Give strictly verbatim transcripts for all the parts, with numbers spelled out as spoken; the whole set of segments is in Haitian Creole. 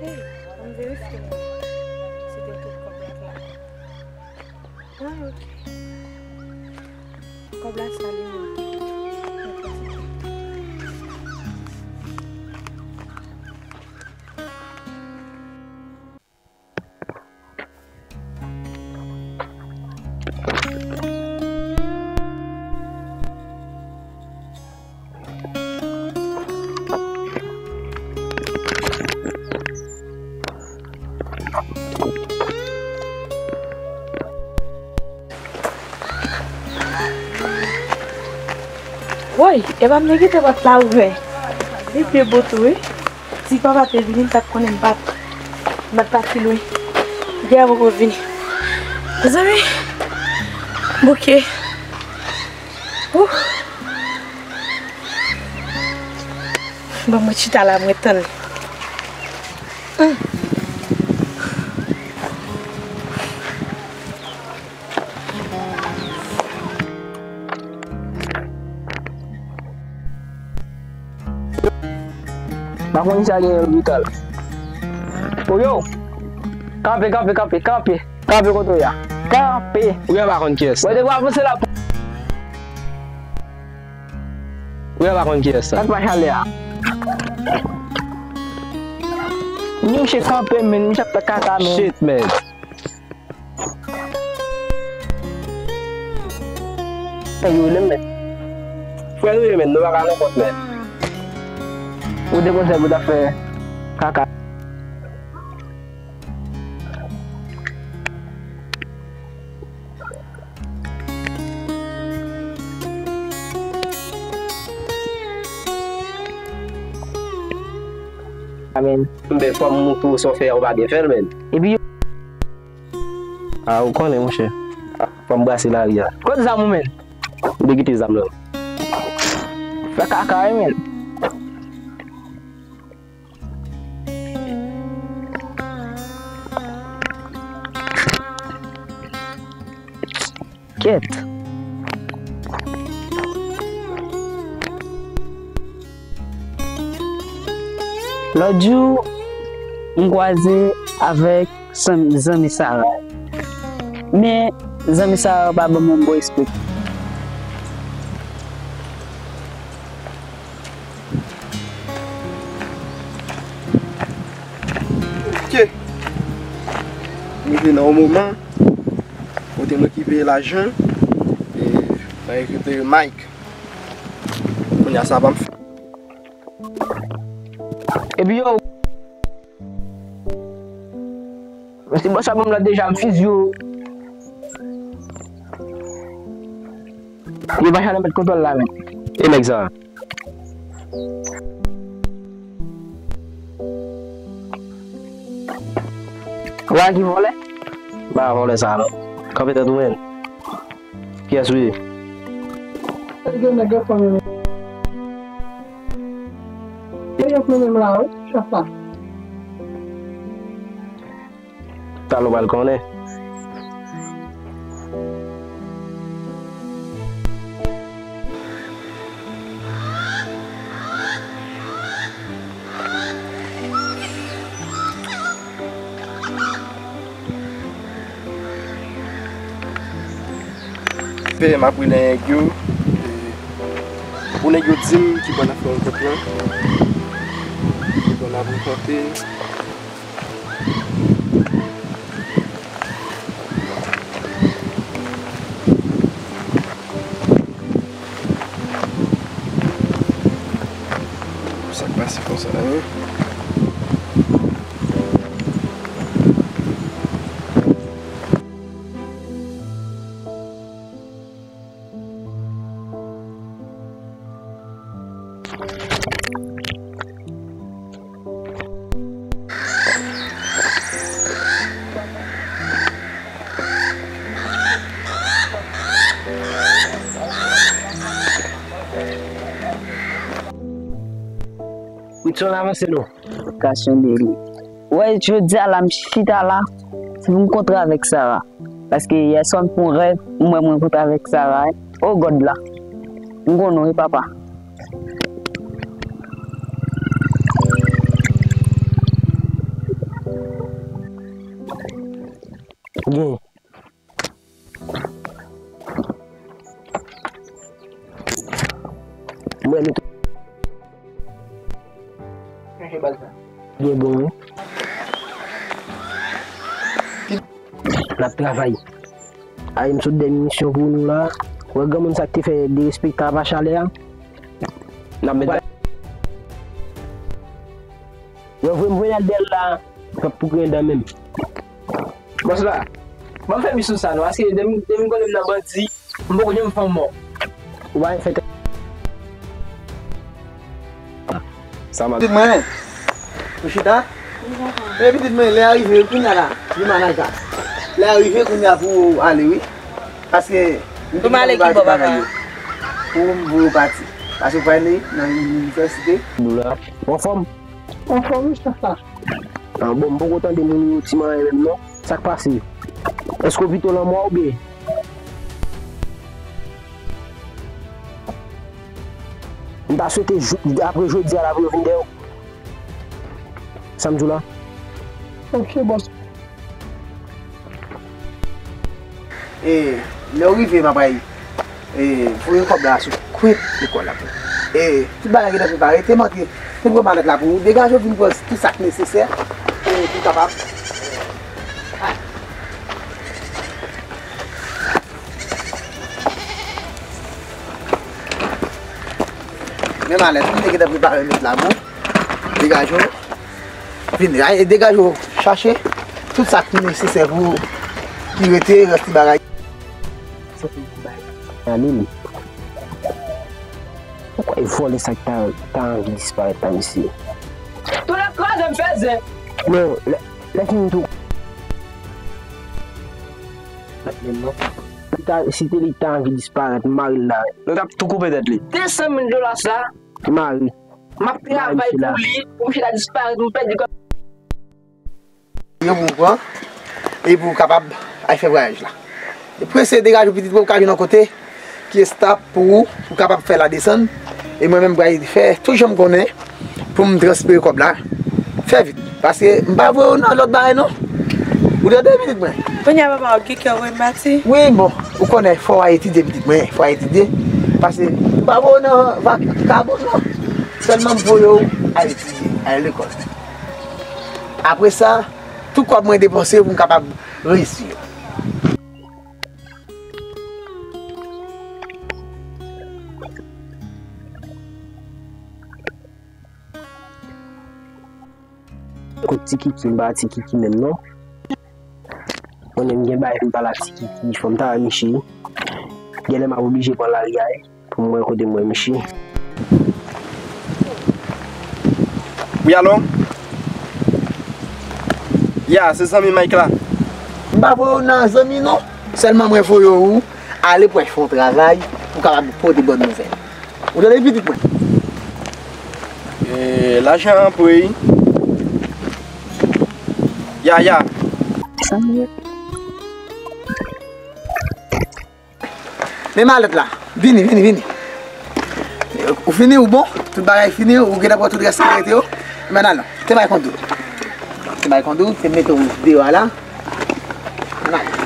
Hey, ann verifye si gen tout kòb la la. Ah, ok. Kòb la sa li menm. Woy, epa m te kite pòt la ouvè. Li byen bo tou, wi. Si papa te vini, m t ap konnen m pa t, m pa t pati lwen. Djè a poko vini. Mezanmi, bouke. Ouh. Bon, mwen chita la, mwen tann. Hum. Pa konn sa gen lopital. Oyo! Kanpe, kanpe, kanpe, kanpe. Kanpe kote w ye a. Kanpe! Ou gen pa konn kiyès. Wè, depi w avanse la. Ou gen pa konn kiyès sa. Sa k pa chalè a. Ni mouche kanpe, men, mouche ap fè kaka, men. Shit, man. Nèg yo rele m, men. Frè nou ye, men, nou pa ka nenpòt, men. Ou te konn fè pou ta fè kaka. Amen. Men fò m montre w sa w fè a, ou pa byen fè l, men. Epi yo. Ah, ou konnen, monchè. Ah, fò m brase lari a. Kote zam ou, men? M te kite zam nan. Fè kaka, wi, men. Kèt. Lòt jou, m kwaze avèk zanmi, zanmi Sara. Men, zanmi Sara pa ban m yon bon esplik. Ok. M rive nan yon moman kote mwen ki peye lajan, e, mwen rekrite Mike. Kounye a sa pa m fè. Epi yo, men se bòs la ban m lòd deja, m fizye yo. Yo pa janm mèt kontwòl la, men. E nèg sa? Ou a ki vòlè? Pa vòlè sa non. Kanpe tèt ou menm. Kiyès ou ye? Yo nèg yo fanmi menm. Yo fanmi menm la, wi, chèf la. Talè w pral konnen. Fè m ap rele nèg yo. Pou nèg yo di m ki bò n ap fè rankont lan. Ki bò n ap rankante. Sa k pase konsa, hein? Witson, avanse non. Eksplikasyon de li. Wè, jodi a la, m chita la, se pou m kontre avèk Sara. Paske yè swa m fè yon rèv, m wè mwen kontre avèk Sara, wi. O God la. M konn ou, wi, papa. Gen. Mwen, nou tou. Gen bon, wi. N ap travay. Ay, m sot dènye misyon pou nou la. Wè, granmoun sa k te fè derespektan apa chalè a. N ap met. Yo voye m voye al dèyè l la, p ap pou griyen dan menm. Bòs la, ban m fè misyon sa non, paske depi depi m konnen m nan bandi, m poko janm fè yon mò. Ou pa fè. Sa mal. Pitit mwen, ou chita? E pitit mwen, lè a rive wi kounye a la, li malad la. Lè a rive kounye a pou w ale wi. Paske m te gentan pati travay yo. Pou m voye w pati. Paske w prale nan inivèsite. Nou la. Ou anfòm? Anfòm wi chèf la. Ah, bon, m poko tande moun yo ti manyen menm non. Sa k pase? Èske w pito lanmò oubyen? M ta swete jou- apre jodi a la pou yo vin dèyè w. Sa m di w la? Ok, bòs. E, lè w rive, m ap bay, e, voye kòb la sou kont lekòl la pou ou. E, tout bagay gentan prepare, te manke, te pran malèt la pou ou. Degaje w vin pran tout sa k nesesè, e, pou w kapab. Men malèt, m te gentan prepare met la pou ou. Degaje w. Vin, ay, degaje w. Chache tout sa ki nesesè pou ki rete, rès ti bagay. Sa se ti bagay. Anil. Poukwa e vòlè sa ki ta, ta anvi disparèt la, mesye? Tou lè kraze m fè zen. Non, lè, lè fini tou. Li ta, si te li ta anvi disparèt, m mare l la. Nou t ap tou koupe tèt li. De san mil dola sa. M mare. M ap travay pou li, pou misye ta disparèt, m pèdi kòb. Yo pou w pran, e pou w kapab al fè vwayaj la. E prese degaje w pitit mwen, ou ka jwenn yon kote ki estab pou ou, pou w kapab fè la desann. E mwen menm, m pral fè tout jan m konnen pou m transfere kòb la. Fè vit, paske m pa voye w nan lòt bagay non. Ou tande pitit mwen? Kounye a papa, ou gen kè w remati? Wi, bon, ou konnen, fò w al etidye pitit mwen, fò w al etidye. Paske m pa voye w nan vakabon non. Sèlman m voye w al etidye, al lekòl. Apre sa, tout kòb mwen depanse pou m kapab reyisi yo. Kot Ti Kiki, m pa Ti Kiki menm non. Konnen m gen bagay pou m pale ak Ti Kiki, fò m ta wè misye. Genlè m ap oblije pran lari a wi, pou m wè kote m wè misye. Wi, alo? Ya, se zanmi Mike la. M pa voye w nan zanmi non. Sèlman mwen voye w ale pou al fè yon travay pou kapab pote bòn nouvèl. Ou tande pitit mwen? E, lajan an pre wi. Ya, ya. Men malèt la. Vini, vini, vini. Ou fini, ou bon? Tout bagay fini, ou gentan pran tout rès ki rete yo? Men al non. Te bay kondou. Te bay kondou, te mete w deyò a la. Ann ale.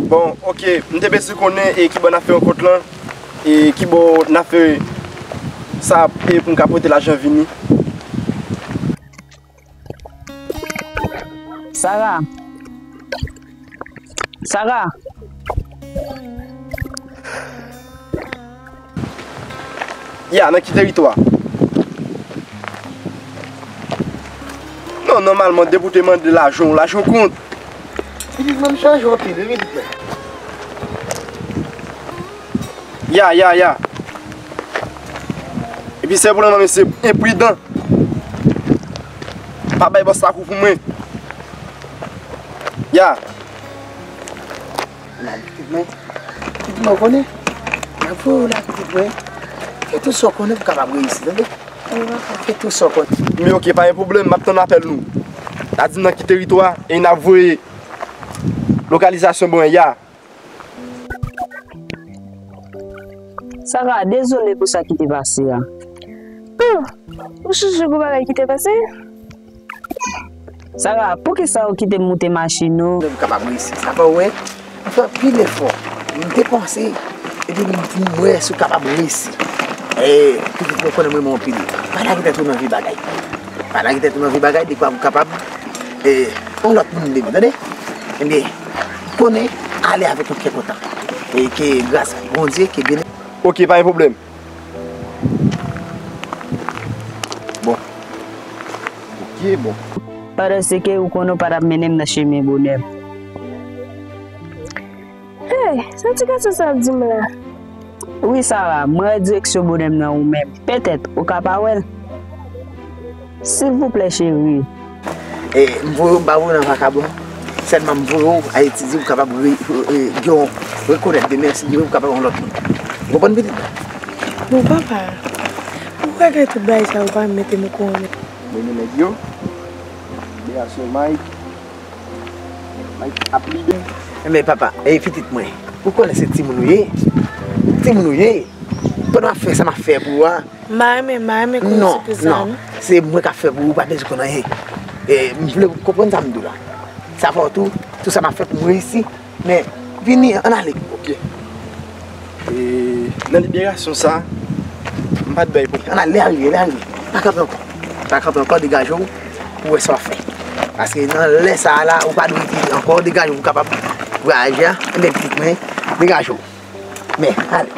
Bon, ok, m te bezwen konnen e kibò n ap fè rankont lan, e kibò n ap fè sa, e pou m ka pote lajan vini. Sara. Sara. Ya, nan ki teritwa? Non, nòmalman, depi w te mande lajan w, lajan w kont. Pitit mwen, m chanje anpil, wi, pitit mwen. Ya, ya, ya. Epi sèl pwoblèm nan, mesye, enpridan. Pa bay bòs la kou pou mwen. Ya. N ap pitit mwen. Pitit mwen, ou konnen? N ap voye w la, pitit mwen. Fè tout sa w konnen pou w kapab reyisi, tande? Fè tout sa w konnen. Men oke, pa gen pwoblèm, m ap tann apèl nou. N a di m nan ki teritwa e n ap voye lokalizasyon ban mwen ya. Sara, dezole pou sa ki te pase a. Ou sonje gwo bagay ki te pase? Sara, poukisa ou kite m moute machin ou? Ou kapab reyisi. Sa fè w wè, m fè anpil efò. M depanse, epi m, m wè si w kapab reyisi. E, pitit mwen, konnen m renmen w anpil. Pa lage tèt ou nan vye bagay. Pa lage tèt ou nan vye bagay, dekwa pou w kapab, e, yon lòt moun demen, tande? Ebyen, konnen, ale avèk yon kè kontan. E ke gras Bondye, ke byen. Oke, pa gen pwoblèm. Bon. Oke, bon. Pandan se ke ou konnen ou pa t ap mennen m nan chemen bonè m. Hey, sa ti gason sa ap di m la? Wi, Sara, mwen wè direksyon bonè m nan ou menm. Petèt, ou ka pa wè l. Silvouplè, cheri. E, m voye w, m pa voye w nan vakabon. Sèlman m voye w Ayiti, di w kapab re-, e, gen yon rekonèt demen, si Dye vle, w kapab yon lòt moun. Ou konprann, pitit? Bon, papa, ou regle tout bagay sa yo, pa mete m okouran. Mwen, men nèg yo, liberasyon Mike. Mike ap libe. Enben, papa, e pitit mwen, ou konnen se timoun ou ye. Timoun ou ye. Pandan w ap fè sa m ap fè pou ou a, M pa renmen, m pa renmen konnen non, sipriz sa, non, non. Se mwen k ap fè pou ou, ou pa bezwen konn anyen. E, m vle ou konprann sa m di w la. Sa fè w tou, tout sa m ap fè pou m reyisi. Men, vini, ann ale. Oke. E, nan liberasyon sa, m pa t bay pou. Ann ale, lè a rive, lè a rive. Pa kanpe ankò. Pa kanpe ankò, degaje w, pou w wè sa w ap fè. Paske nan lè sa a la, ou pa dwe rete ankò, degaje w pou w kapab vwayaje a. Enben, pitit mwen, degaje w. Men, ale.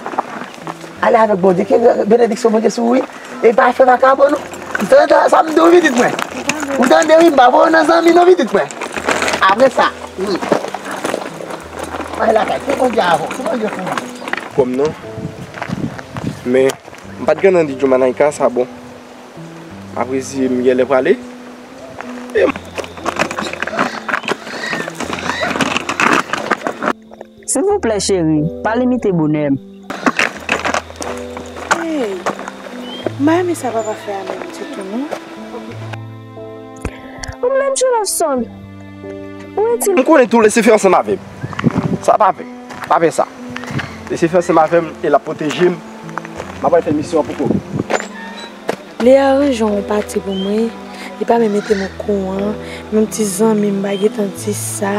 Ale avèk Bondye, ke benediksyon Bondye sou ou, wi. E pa fè vakabon, non. Ou tande sa m di w, pitit mwen? Ou tande, wi, m pa voye w nan zanmi, non, pitit mwen. Apre sa, wi. Al lakay, ke Bondye avè w, ke Bondye fè w. Kòm non. Men, m pa t gen nan di Joumanaika sa bon. Apre si m gen lè prale. E m- Silvouplè, cheri, pa limite bonè m. Hey, m pa renmen sa papa fè a menm ditou, non. Ou menm, Jonasson. Ou itil. M konnen tou, lese fè ansanm avè m. Sa pa fè. Pa fè sa. Lese fè ansanm avè m e l ap pwoteje m. M ap al fè misyon an pou kò m. Li aranje yon pati pou mwen, li pa menm mete m okouran, menm ti zanmi m pa gentan di sa.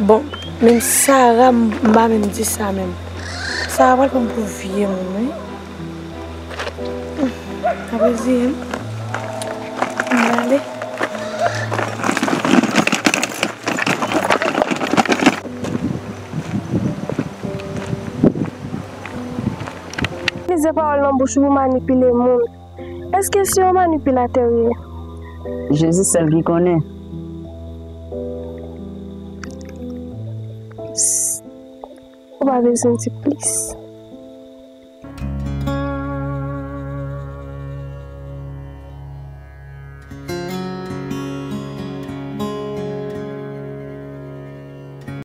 Bon, menm Sara, m pa menm di sa menm. Sara pral pran m pou vye moun, wi. Apre di m, m ale. Itilize pawòl nan bouch ou pou manipile moun. Èske se yon manipilatè ou ye? Jezi sèl ki konnen. Ou pa bezwen di plis.